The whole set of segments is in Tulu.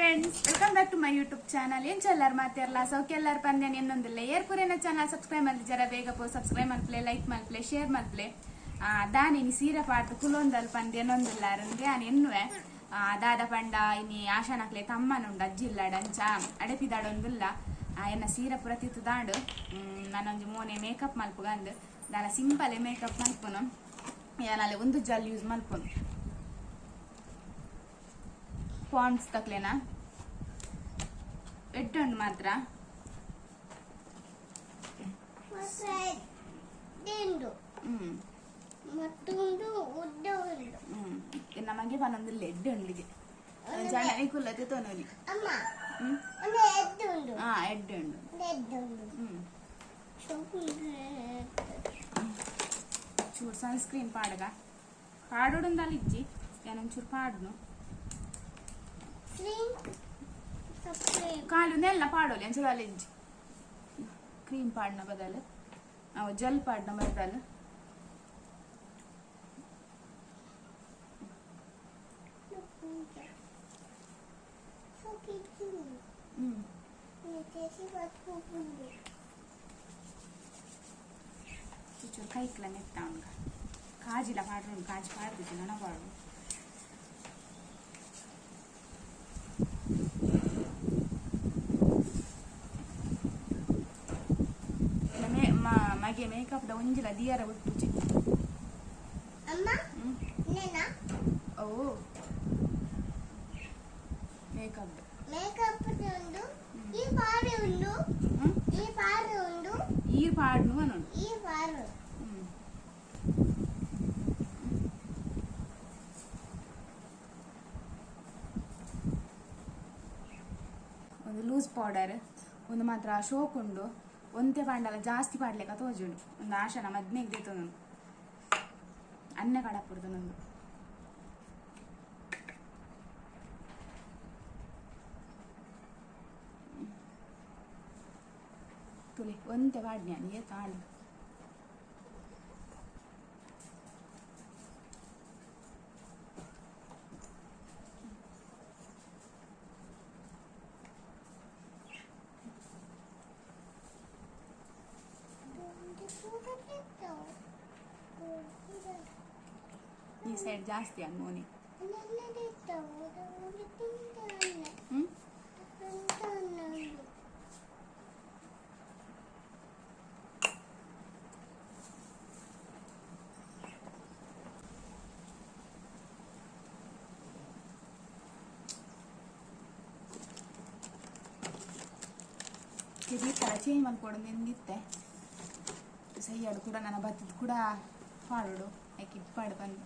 Friends, welcome back to my YouTube channel. ಎಂಚ ಎಲ್ಲಾರ್ ಮಾತೆರ್ಲ ಸೌಖ್ಯ ಎಲ್ಲಾರ್ ಪಂದ್ಯಾನ ಎನ್ನೊಂದಿಲ್ಲ. ಏರ್ಪುರೇನ ಚಾನಲ್ ಸಬ್ಸ್ಕ್ರೈಬ್ ಮಲ್ತಿಜರ ಬೇಗ ಪೋ ಸಬ್ಸ್ಕ್ರೈಬ್ ಮಲ್ಪ್ಲೆ, ಲೈಕ್ ಮಲ್ಪ್ಲೆ, ಶೇರ್ ಮಲ್ಪ್ಲೆ. ದಾನಿ ಇನಿ ಸೀರೆ ಪಾಡ್ದು ಕುಲೊಂದಲ್ ಪಂದ್ ಎನ್ನೊಂದಿಲ್ಲ ಯಾನ್ ಎನ್ನುವೆ. ದಾದ ಪಂಡ ಇನಿ ಆಶಾನಕ್ಲೆ ತಮ್ಮನುಂಡು ಅಜ್ಜಿಲ್ಲಡ ಅಂಚ ಅಡೆಪಿದಾಡೊಂದುಲ್ಲ. ಎನ್ನ ಸೀರೆ ಪೂರ ತಿತ್ತುದಾಂಡು. ನಾನೊಂಜಿ ಮೋನೆ ಮೇಕಪ್ ಮಲ್ಪುಗಂದು ದಾಲ ಸಿಂಪಲ್ ಮೇಕಪ್ ಮಲ್ಪುನು. ಯಾನಾಲೆ ಒಂದು ಜಲ್ ಯೂಸ್ ಮಲ್ಪುನು ಪಾಂಡ್ಸ್ ತಕ್ಲೇನಾ ಎಡ್ಡೆ ಮಾತ್ರ. ಮತ್ತೊಂದು ಉದ್ದ ಉಂಡು. ನಮಗೆ ಪನೊಂದಿಲ್ಲ, ಎಡ್ಡೆ ಉಂಡಿಗೆ ಜನ ಕುಲ್ಲತೆ ತೊನೊಲಿ. ಅಮ್ಮ, ಒಂದು ಎದ್ದು ಉಂಡು. ಹಾ, ಎಡ್ಡೆ ಉಂಡು. ಒಂದು ಎದ್ದು ಉಂಡು. ಚೂರು ಸನ್ಸ್ಕ್ರೀನ್ ಪಾಡಗ ಪಾಡೋಡುಂದಲ್ಲ ಇಜ್ಜಿ, ಯಾನೊಂಚೂರು ಪಾಡುನು. ಕಾಲು ನೆಲ್ಲ ಪಾಡೋಲಿ ಅಂಚ ಇಜ್ಜಿ. ಕ್ರೀಮ್ ಪಾಡಿನ ಬದಲು ಅವು ಜೆಲ್ ಪಾಡಿನ ಬದಲು. ಚೂರು ಕೈಕ್ಲ ನೆತ್ತ ಅವನ್ಗ ಕಾಜಿಲ ಪಾಡ್ರು, ಕಾಜಿ ಪಾಡ್ದಿದ್ದು ನನ ಪಾಡು. ಮಗೆ ಮೇಕಪ್ ದ ಒಂಜಿಲ ದಿಯರ ಒಟ್ಟುಜಿ. ಅಮ್ಮ, ನೇನಾ? ಓ, ಮೇಕಪ್. ಮೇಕಪ್ ಉಂಡು, ಈ ಪಾರು ಉಂಡು. ಈ ಪಾರು ಉಂಡು. ಈ ಪಾಡ್ನು ಅನೋಡು. ಈ ಪಾರು. ಒಂದು ಲೂಸ್ ಪೌಡರ್, ಒಂದು ಮಾತ್ರ ಶೋಕ್ ಉಂಡು. ಒಂತೆ ಪಾಂಡಲ ಜಾಸ್ತಿ ಪಾಡ್ಲೆಕ ತೋಜುಂಡು. ಒಂದು ಆಶನ ಮದ್ಮೆಗೆ ದೇತೊಂದು ಅನ್ನ ಕಡಪುಡ್ದು ನಂದು. ತುಲೆ ಒಂತೆ ಪಾಡ್ನ್ಯ ನೀ ತಾಂಡು. ಈ ಸೈಡ್ ಜಾಸ್ತಿ ಅನ್ಮೋನಿ. ಈ ಥರ ಚೇಂಜ್ ಮಲ್ಕೊಡು ನಿಂದಿತ್ತೆ ಸೈಯಾಡು ಕೂಡ ನನ್ನ ಬತ್ತದ ಕೂಡ ಪಾಡೋಡು ಯಾಕೆ ಇಪ್ಪಾಡು ಬಂದು.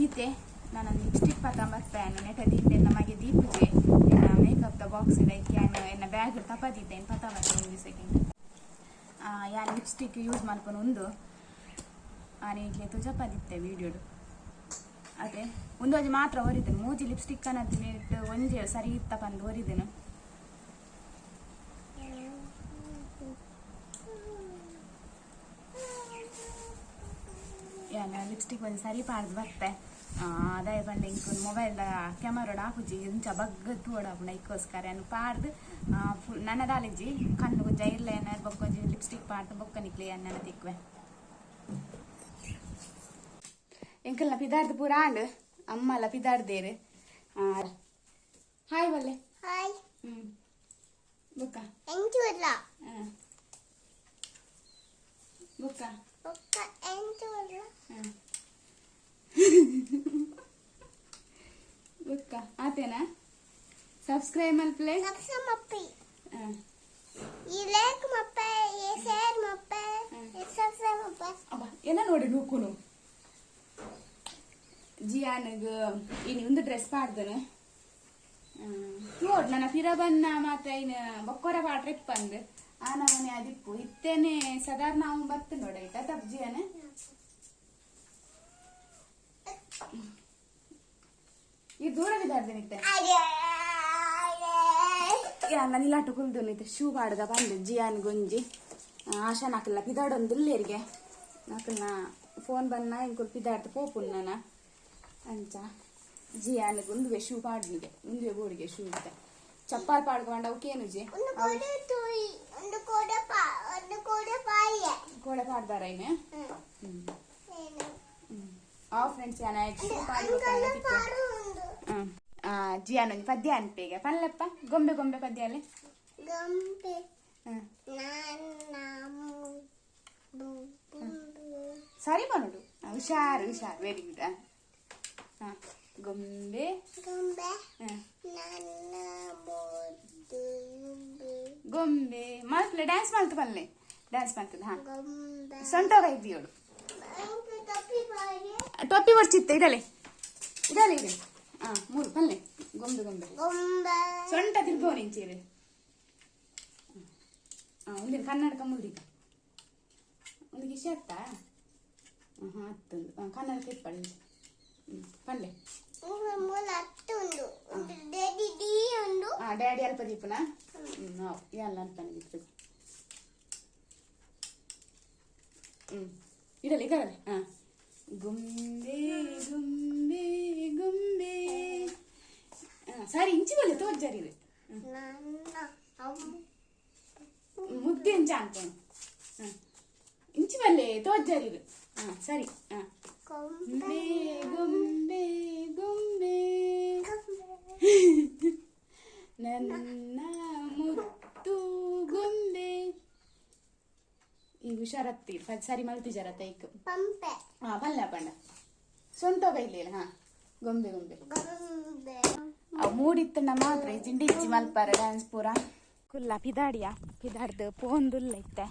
ಈತೆ ನಾನು ಲಿಪ್ಸ್ಟಿಕ್ ಪತ್ತ ಬರ್ಪೇನು ನೆಟ ದೀತೆ ನಮಗೆ ದೀಪುಜೆ ಎನ್ನ ಮೇಕಪ್ the box ಐಕೆ ಎನ್ನ ಬ್ಯಾಗ್ ತಪದಿದ್ದೆ ಪತ್ತ ಬರ್ತೆ. ಒಂದು ಸೆಕೆಂಡ್, ಯಾನ್ ಲಿಪ್ಸ್ಟಿಕ್ ಯೂಸ್ ಮಲ್ಪನು ಉಂದು ಆನೆ ತುಜಪದಿತ್ತೆ ವೀಡಿಯೋಡು. ಅದೇ ಒಂದು ಒಂಜಿ ಮಾತ್ರ ಒರಿದೆನು, ಮೂಜಿ ಲಿಪ್ಸ್ಟಿಕ್ ಅನ್ನದಿನ ಇಟ್ಟು ಒಂಜಿ ಸರಿ ಇತ್ತ ಪಂದು ಒರಿದೆನು. ಯಾನ್ ಲಿಪ್ಸ್ಟಿಕ್ ಒಂಜಿ ಸರಿ ಪಾಡ್ದು ಬರ್ತೆ. ಅದೇ ಪಂಡ ಇಂಕ್ ಮೊಬೈಲ್ ಕ್ಯಾಮರಾಡ್ ಆಪುಜಿ, ಇಂಚ ಬಗ್ಗ ತೂವೊಡಾಪುಂಡು. ಐಕೋಸ್ಕರ ಯಾನ್ ಪಾಡ್ದು ಫುಲ್ ನನ್ನ ದಾಲಿಜ್ಜಿ ಕಣ್ಣು ಒಂಜಿ ಐಲೈನರ್ ಬೊಕ್ಕ ಒಂಜಿ ಲಿಪ್ಸ್ಟಿಕ್ ಪಾಡ್ದು ಬೊಕ್ಕ ನಿಕ್ಲೆ ಯಾನ್ ನನ ತಿಕ್ವೆ. ಎಂಕಲ್ನ ಪಿದಾರ್ದು ಪೂರ ಆಂಡ್, ಅಮ್ಮಲ ಪಿದಾರ್ದೇರು. ಹಾಯ್ ಬಲ್ಲೆ. ಹಾಯ್. ಬೊಕ್ಕ? ಎಂಚುಲ್ಲ. ಬೊಕ್ಕ? ಬೊಕ್ಕ ಎಂಚುಲ್ಲ. ಬೊಕ್ಕ ಆತೇನಾ? ಸಬ್ಸ್ಕ್ರೈಬ್ ಮಲ್ಪಲೆ. ಸಬ್ಸ್ಕ್ರೈಬ್ ಮಪ್ಪಿ, ಈ ಲೈಕ್ ಮಪ್ಪೆ, ಈ ಶೇರ್ ಮಪ್ಪೆ, ಈ ಸಬ್ಸ್ಕ್ರೈಬ್ ಮಪ್ಪೆ. ಅಬ್ಬ, ಏನ ನೋಡಿ ನೂಕುನು. ಜಿಯಾನಗ್ ಇನಿ ಒಂದು ಡ್ರೆಸ್ ಪಾಡ್ದನು ನೋಡ್. ನನ್ನ ಪಿರ ಬನ್ನ ಮಾತ ಇನ್ ಬೊಕ್ಕೊರ ಪಾಡ್ರೆ ಇಪ್ಪಂದು ಆ ನಮನೆ ಅದಿಪ್ಪು ಇತ್ತೇನೆ. ಸಾಧಾರಣ ನಾವು ಬತ್ತು ನೋಡ ಇಟ್ಟ ತಪ್ಪು ಜಿಯಾನ. ಈ ದೂರ ಬಿದ್ದಾರ್ದೇನಿತ್ತೆ. ಯಾನ್ ನಿಲಾಟ ಕುಲ್ದು ಶೂ ಪಾಡ್ದ ಬಂದು ಜಿಯಾನ್ ಗುಂಜಿ ಆಶಾ ನಾಕಲ್ಲ ಪಿದಾಡೊಂದುಲ್ಲೇರಿಗೆ ನಾಕಲ್ನ ಫೋನ್ ಬನ್ನ ಇಂಕುಲು ಪಿದಾಡ್ದು ಪೋಪುನ್ ನಾನ ಅಂಚ ಜಿಯಾನ್ ಉಂದುವೆ ಶೂ ಪಾಡ್ನಿಗೆ ಉಂದುವೆ ಬೋಡಿಗೆ ಶೂ ಇತ್ತೆ ಚಪ್ಪಾಲ್ ಪಾಡ್ಕೊಂಡ ಅವಕ್ಕೇನುಜಿ. ಒಂದು ಕೋಡೆ ತುಯಿ ಒಂದು ಕೋಡೆ ಪಾ ಒಂದು ಕೋಡೆ ಪಾಯೆ. ಕೋಡೆ ಪಾಡ್ದಾರ ಇನೆ? ಹ್ಮ್. ಏನು? ಆ ಫ್ರೆಂಡ್ಸ್, ಯಾನ ಶೂ ಅಂಕಲ್ ಪಾಡ್ದು ಪಾರು ಉಂಡು. ಜಿಯಾನ್ ಒಂಜಿ ಪದ್ಯ ಅನ್ಪೇಗೆ ಪನ್ಲೆಪ್ಪ, ಗೊಂಬೆ ಗೊಂಬೆ ಪದ್ಯ ಅಲ್ಲೇ. ಗೊಂಬೆ ನನ್ನ ಮುದ್ದು ಗೊಂಬೆ. ಸರಿ ಬನ್ನೋಡು, ಹುಷಾರು ಹುಷಾರು, ವೆರಿ ಗುಡ್. ಹಾ, ಗೊಂಬೆ. ಗೊಂಬೆ. ನನ್ನ ಮುದ್ದು ಗೊಂಬೆ. ಗೊಂಬೆ ಮಲ್ಪಲೆ, ಡ್ಯಾನ್ಸ್ ಮಾಡ್ತು ಪಲ್ಲೆ, ಡ್ಯಾನ್ಸ್ ಮಾಡ್ತದೆ. ಹಾ. ಗೊಂಬೆ. ಸೊಂಟೋಗ ಇದ್ದೀಯೋಡು. ಅಂಕು ತಪ್ಪಿ ಪಾಯೆ. ಟೊಪ್ಪಿ ಬರ್ಚಿತ್ತೆ, ಇದಲೆ ಇದಲೆ ಇದೆ. ಹಾ, ಮೂರು ಪಲ್ಲೆ, ಗೊಂಬೆ ಗೊಂಬೆ. ಗೊಂಬೆ. ಸೊಂಟ ತಿರ್ಗೋ ನಿಂಚೀರೆ. ಹಾ, ಒಂದಿನ ಕನ್ನಡಕ ಮುಲ್ದಿಗ ಒಂದು ಕಿಶೆ ಅತ್ತಾ. ಹಾಂ, ಹತ್ತೊಂದು. ಹಾಂ, ಕನ್ನಡಕ ಇಪ್ಪಳ್ಳಿ. ಹ್ಞೂ, ಪಲ್ಲೆ. ಮೂಲ ಹತ್ತು ಉಂಡು ಒಂದು ಡ್ಯಾಡಿ ಡಿ ಉಂಡು. ಹಾಂ, ಡ್ಯಾಡಿ ಅಲ್ಪ ದೀಪನ. ಹ್ಞೂ, ನಾವು ಎಲ್ಲ ಅಲ್ಪನ ದೀಪ. ಹ್ಞೂ, ಇಡಲಿ ಇದರಲ್ಲಿ. ಹಾಂ, ಗೊಂಬೆ ಗೊಂಬೆ ಗೊಂಬೆ. ಹಾಂ, ಸರಿ, ಇಂಚಿ ಬಲ್ಲೆ ತೋಜ್ಜಾರಿದೆ. ನನ್ನ ಅಮ್ಮ. ಮುದ್ದೆ ಇಂಚ ಅನ್ಕೊಂಡು. ಹಾಂ, ಇಂಚಿ ಬಲ್ಲೆ ತೋಜ್ಜಾರಿರು. ಹಾಂ, ಸರಿ. ಹಾಂ. ಗೊಂಬೆ. ಗೊಂಬೆ ಗೊಂಬೆ ಗೊಂಬೆ. ಗೊಂಬೆ. ನನ್ನ ಮುತ್ತು ಗೊಂಬೆ. ಈಗ ಹುಷಾರತ್ತೀರಿ, ಸರಿ ಮಲ್ತಿಜಾರ ತೈಕ್. ಪಂಪೆ. ಹಾ, ಪಲ್ಯ ಪಂಡ ಸೊಂಟೋಗ ಇಲ್ಲ. ಹಾ, ಗೊಂಬೆ ಗೊಂಬೆ. ಗೊಂಬೆ. ಅವು ಮೂಡಿತ್ತಂಡ ಮಾತ್ರ ಜಿಂಡಿ ಇಚ್ಚಿ ಮಲ್ಪಾರ ಡ್ಯಾನ್ಸ್ ಪೂರ. ಕುಲ್ಲ ಪಿದಾಡಿಯ ಪಿದಾಡ್ದು ಪೋಂದುಲ್ಲ ಇತ್ತೆ.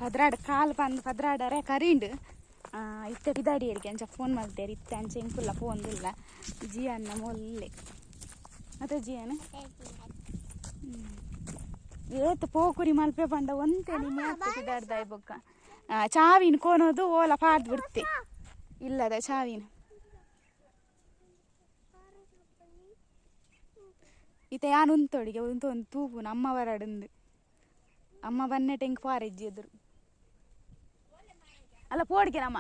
ಪದ್ರಾಡ್ ಕಾಲು ಬಂದು ಪದ್ರಾಡರೆ ಕರಿಂಡು. ಇತ್ತೆ ಪಿದಾಡಿಯರಿಗೆ ಅಂಚ ಫೋನ್ ಮಲ್ತೇರು ಇತ್ತೆ. ಅಂಚ ಇಂಕುಲ್ಲ ಪೋಂದುಲ್ಲ ಜಿಯನ್ನ ಮೊಲ್ಲೆ. ಮತ್ತೆ ಜಿಯನ್ ಏತ್ ಪೋಕುರಿ ಮಲ್ಪೆ ಪಂಡ ಒಂತೆ ನಿಮ್ಮ ಪಿದಾಡ್ದಾಯ್ ಬೊಕ್ಕ ಚಾವಿನ ಕೋನೋದು ಓಲ ಪಾಡ್ ಬಿಡ್ತೆ ಇಲ್ಲದ ಚಾವಿನ. ಈತ ಯಾನ್ ಉಂತೋಡಿಗೆ ಉಂತು ಒಂದು ತೂಪು ಅಮ್ಮ ಬರಡುಂದು. ಅಮ್ಮ ಬನ್ನೆ ಟೆಂಕ್ ಪಾರೆಜ್ಜಿ ಎದುರು ಅಲ್ಲ ಪೋಡಿಗೆ ನಮ್ಮ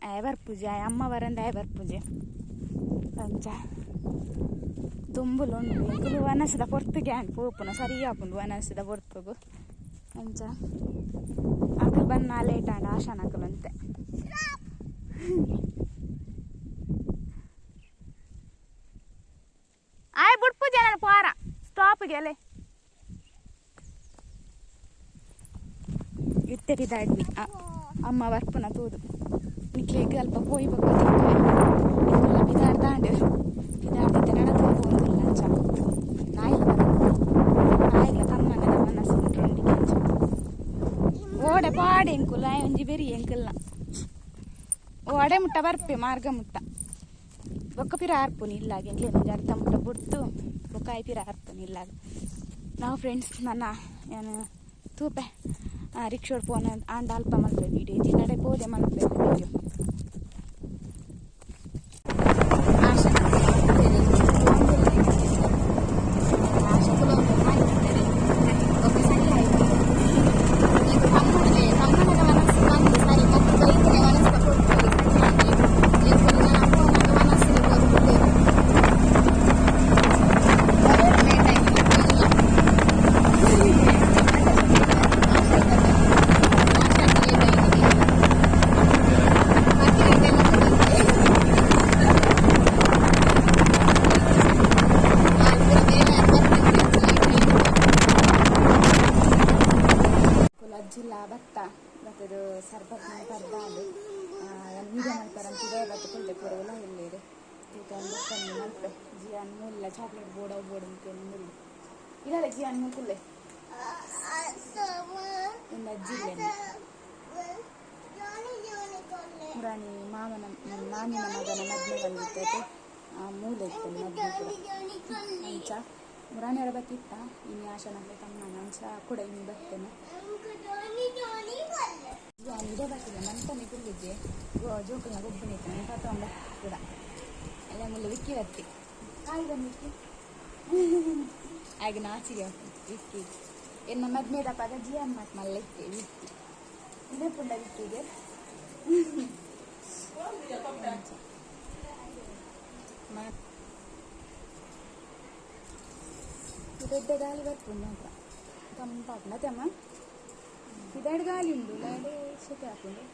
ಆಯ್ ಬರ್ಪೂಜೆ ಆಯ್ ಅಮ್ಮ ಬರಂದ ಆಯ್ ಬರ್ಪೂಜೆ. ಅಂಚ ದುಂಬುಲು ಉಂಡು ಎಂಕುಲು ವನಸದ ಪೊರ್ತುಗೆ ಆಂಡ್ ಪೋಪುನ ಸರಿ ಆಪುಂಡು ವನಸದ ಪೊರ್ತುಗು. ಅಂಚ ಅಕಲ್ ಬನ್ನ ಲೇಟ್ ಆಂಡ್ ಆಶಾನ ಅಕಲ್ ಅಂತೆ. ಆಯ್ ಬುಡ್ಪುಜೆ ನಾನು ಪೋರ ಸ್ಟಾಪ್ಗೆ ಅಲೆ. ಇತ್ತೆ ಪಿದಾಡ್ನಿ ಅಮ್ಮ ಬರ್ಪುನ ತೂದು ನಿಕ್ಲೆಗ್ ಅಲ್ಪ ಪೋಯಿ ಬೊಕ್ಕ ತಿಕ್ಕುವೆ. ಎಂಕುಲ್ಲ ಪಿದಾಡ್ದಾಂಡ್ ಪಿದಾಡ್ದಿತ್ತೆ ನಡತು ಪೋಂದುಲ್ಲ. ಅಂಚ ನಾಯಿಲ ನಾಯಿಲ ತಮ್ಮನ ಮನಸ್ಸು ಉಂಟು. ಅಂಚ ಓಡೆ ಪಾಡೆ ಎಂಕುಲ್ಲ ಆಯ್ ಒಂಜಿ ಬೆರಿ ಎಂಕುಲ್ಲ ಓಡೆ ಮುಟ್ಟ ಬರ್ಪೆ ಮಾರ್ಗ ಮುಟ್ಟ ಬೊಕ್ಕ ಪಿರ ಆರ್ಪುನಿ ಇಲ್ಲಾಗ. ಎಂಕ್ಲೆ ಒಂಜಿ ಅರ್ಧ ಮುಟ್ಟ ಬುಡ್ತು ಬೊಕ್ಕ ಆಯ್ ಪಿರ ಆರ್ಪುನಿ ಇಲ್ಲಾಗ. ನಾವು ಫ್ರೆಂಡ್ಸ್ ನನ್ನ ಏನು ತೂಪೆ ರಿಕ್ಷೋಡ್ ಫೋನ್ ಆಂಡ ಅಲ್ಪ ಮಲ್ಪೆ ವೀಡಿಯೋ ನಡೆ ಪೋದೆ ಮಲ್ಪೆ ವೀಡಿಯೋ. ಆಶಾ ಆಶಾ ಸರಿ ಆಯ್ತು. ಈಗ ತಮ್ಮನಿಗೆ ತಮ್ಮನ ಮನಸ್ಸು ಬಂದು ಸರಿ ಒಬ್ಬ ಬೈತಿನ ಮನಸ್ಸು ಕೊಟ್ಟು ಮನಸ್ಸಿಗೆ ಕೊಟ್ಟು ಲೇಟ್ ಆಯ್ತು ಇಲ್ಲ. ಅಜ್ಜಿಲ್ಲ ಭತ್ತ ಬತ್ತದು ಸರ್ಬತ್ ಪರ್ದಾಂಡು ವೀಡಿಯೋ ಮಲ್ಪರಂತಿದೆ. ಬತ್ತ ಕುಲ್ತೆ ಪೂರ ಉಲ ಇಲ್ಲೇರು ತೂತ ಬೊಕ್ಕ ಮಲ್ಪೆ. ಜಿಯಾನ್ ಮುಲ್ಲ ಚಾಕ್ಲೇಟ್ ಬೋಡ ಬೋಡು ಮುಲ್ಲ ಇಲ್ಲ. ಜಿಯಾನ್ ಮುಕುಲ್ಲೆ ಒಂದು ಅಜ್ಜಿ ಇಲ್ಲ. ಜೋನಿ ಜೋನಿ ಕೊಲ್ಲೆ. ಮುರಾಣಿ ಮಾಮನ ಮಾಮಿನ ಮಗನ ಮದ್ವೆ ಬಂದಿತ್ತೈತೆ. ಮೂಲೆ ಇತ್ತು ಮದ್ವೆ ಕೂಡ. ಜೋನಿ ಜೋನಿ ಕೊಲ್ಲೆ. ಅಂಚ ಮುರಾಣಿಯವರ ಬತ್ತಿತ್ತ ಇನ್ನು ಆಶಾನಕ್ಕೆ ತಮ್ಮನ. ಅಂಚ ಕೂಡ ಇನ್ನು ಬರ್ತೇನೆ. ಅಂಕು ಜೋನಿ ಜೋನಿ ಕೊಲ್ಲೆ. ಇದೇ ಬರ್ತಿದೆ ಮಂತನೆ ಕುಲ್ಲಿದ್ದೆ ಜೋಕಲ್ನ ಗೊಬ್ಬನ ಇತ್ತು ಪತ್ತೊಂಬ ಕೂಡ. ಅಲ್ಲ ಮುಲ್ಲ ವಿಕ್ಕಿ ಬತ್ತಿ ಕಾಲು ಬಂದು ವಿಕ್ಕಿ. ಆಗ ನಾಚಿಗೆ ವಿಕ್ಕಿ ಎನ್ನ ಮದ್ಮೆದಪ್ಪಾಗ ಜಿಯಾನ್ ಮಾತು ಮಲ್ಲ ಇತ್ತೆ ವಿಕ್ಕಿ ಇದೇ ಪುಂಡ ವಿಕ್ಕಿಗೆ. ದೊಡ್ಡ ಗಾಳಿ ಬರ್ಪುಂಡು ಮಾತ್ರ, ತಂಪಾಪುಂಡು ಅತ್ತಮ್ಮ. ಇದಾಡ್ ಗಾಳಿ ಉಂಡು, ಲಾಡೆ ಶೆಕೆ ಆಪುಂಡು.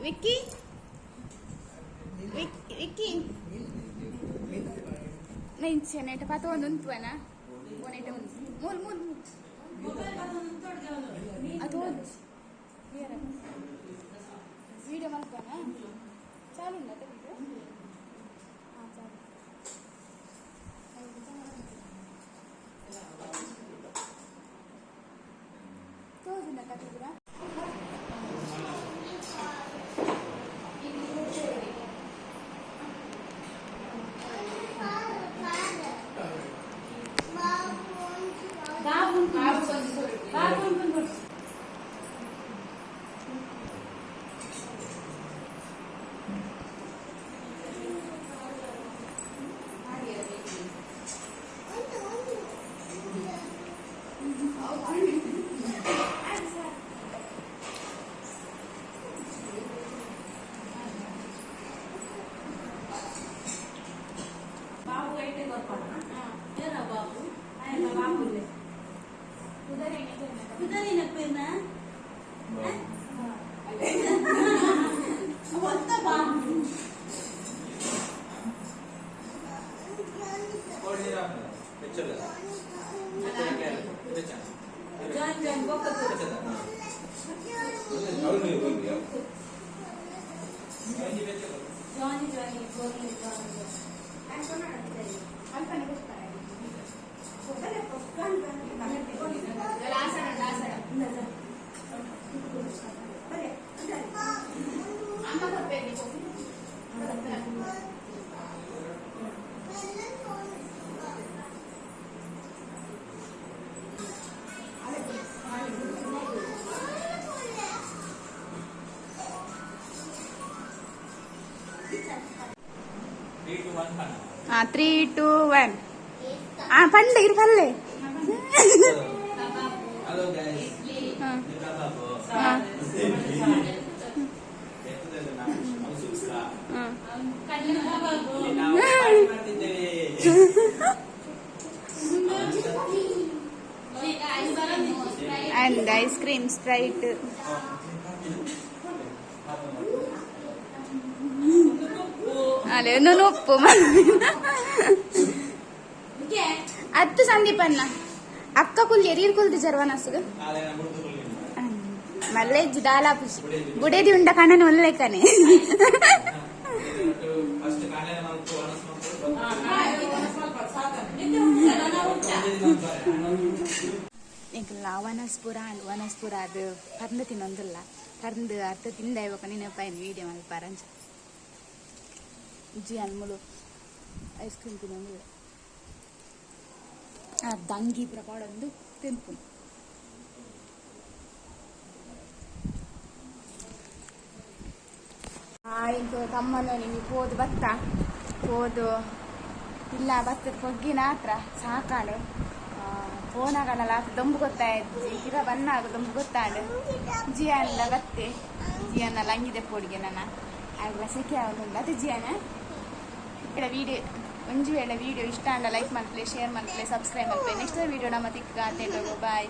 ವಿಕ್ಕಿ, ವಿಕ್ಕಿ, ವಿಕ್ಕಿ, ಇಂಚೆ ನೆಟ ಪಾತ ಒಂದು ಉಂತುವನ ಒನೆಟ ಒಂದು ಮೂಲ್ ಮೂಲ್ ಮೂಲ್ ಅದು ವಿಡಿಯೋ ಮಲ್ಪನ ಚಾಲು ಉಂಡ ವಿಡಿಯೋ? ಹಾಂ, ಚಾಲು. ತೋಜುಂಡ ಕಟ್ಟಿದ್ರ? ಬಾಬು ಐಟೆ ಕೊರ್ಪಣ ಏನ ಬಾಬು ಆಯನ ಬಾಬುಲೆ ಕುದರಿನ ಪೇನ ಒತ್ತ ಬಾಬು. ಜಾನ್ ಜಾನ್ ಬೊಕ್ಕ. ಜಾನಿ ಜಾನಿ ಗೋರ್ಲಿ ಜಾನಿ. ಅಲ್ಪನೆ ಕೊಡ್ತಾರೆ. ಜಾನಿ. ಅಮ್ಮ ಕೊಡ್ಬೇಕು. ಹಾ, 3 2 1. ಆ ಪಂಡೆ ಇರು ಪಲ್ಲೆ. Hello guys. ಹಾ. ಹಾ. ಹಾ. ಹಾ. ನಾವು ಪಾರ್ಟಿ ಮಾಡ್ತಿದ್ದೇವೆ. And ice cream, Sprite. ಅಲ್ಲೇ ನುಪ್ಪು ಅತ್ತು ಸಂದೀಪನ್ನ ಅಕ್ಕ ಕುಲ್ಯರ್ ಈರ್ ಕುಲ್ದಿ ಜರ್ವನಸುಗ. ಮಲ್ಲೆಜ್ಜಿ ದಾಲ ಖುಷಿ ಬುಡೇದಿ ಉಂಡ ಕಣ್ಣನ ಒಲ್ಲೆಕನೆ. ಫಸ್ಟ್ ಕಾಣೆ ಮಲ್ಪು ಅನಸ್ ಮಲ್ಪು. ಎಂಕಲ್ಲ ವನಸ್ಪುರ ಅಂಡ್ ವನಸ್ಪುರ ಅದು ಪರ್ಂದು ತಿನ್ನೊಂದಿಲ್ಲ. ಪರ್ಂದು ಅರ್ಥ ತಿಂದ ಇವಾಗ ನೆನಪಾಯಿನ ವೀಡಿಯೋ ಮಲ್ಪಾರಂಚ. ಜಿ ಅನ್ಮುಲು ಐಸ್ ಕ್ರೀಮ್ ತಿನ್ನೊಂದಿಲ್ಲ. ಆ ದಂಗಿ ಪ್ರಪಾಡೊಂದು ತಿನ್ಪುನು. ಇಂಕು ತಮ್ಮನ ನಿಮಗೆ ಪೋದು ಬತ್ತ ಪೋದು ಇಲ್ಲ ಬತ್ತದ ಪೊಗ್ಗಿನ ಹತ್ರ ಸಾಕಾಡು ಫೋನಾಗಲ್ಲ ಆತ ದೊಂಬು ಗೊತ್ತಾಯ್ತು. ಹಿರ ಬನ್ನಾಗ ದೊಂಬು ಗೊತ್ತಾಂಡು. ಜಿಯಾನ್ಲ ಬತ್ತೆ, ಜಿಯಾನ ಲಂಗಿದೆ ಪೋಡಿಗೆ ನನ್ನ ಆಗ ಸೆಕೆ ಆವೊಂದುಂಡು ಅದು ಜಿಯಾನ. ವಿಡಿಯೋ ಒಂಜಿ ವೇಳೆ ವಿಡಿಯೋ ಇಷ್ಟ ಆಂಡ ಲೈಕ್ ಮಲ್ಪಲೆ, ಶೇರ್ ಮಲ್ಪಲೆ, ಸಬ್ಸ್ಕ್ರೈಬ್ ಮಲ್ಪಲೆ. ನೆಕ್ಸ್ಟ್ ವಿಡಿಯೋ ನಮ್ಮ ತಿಕ್ಕ. ಬಾಯ್.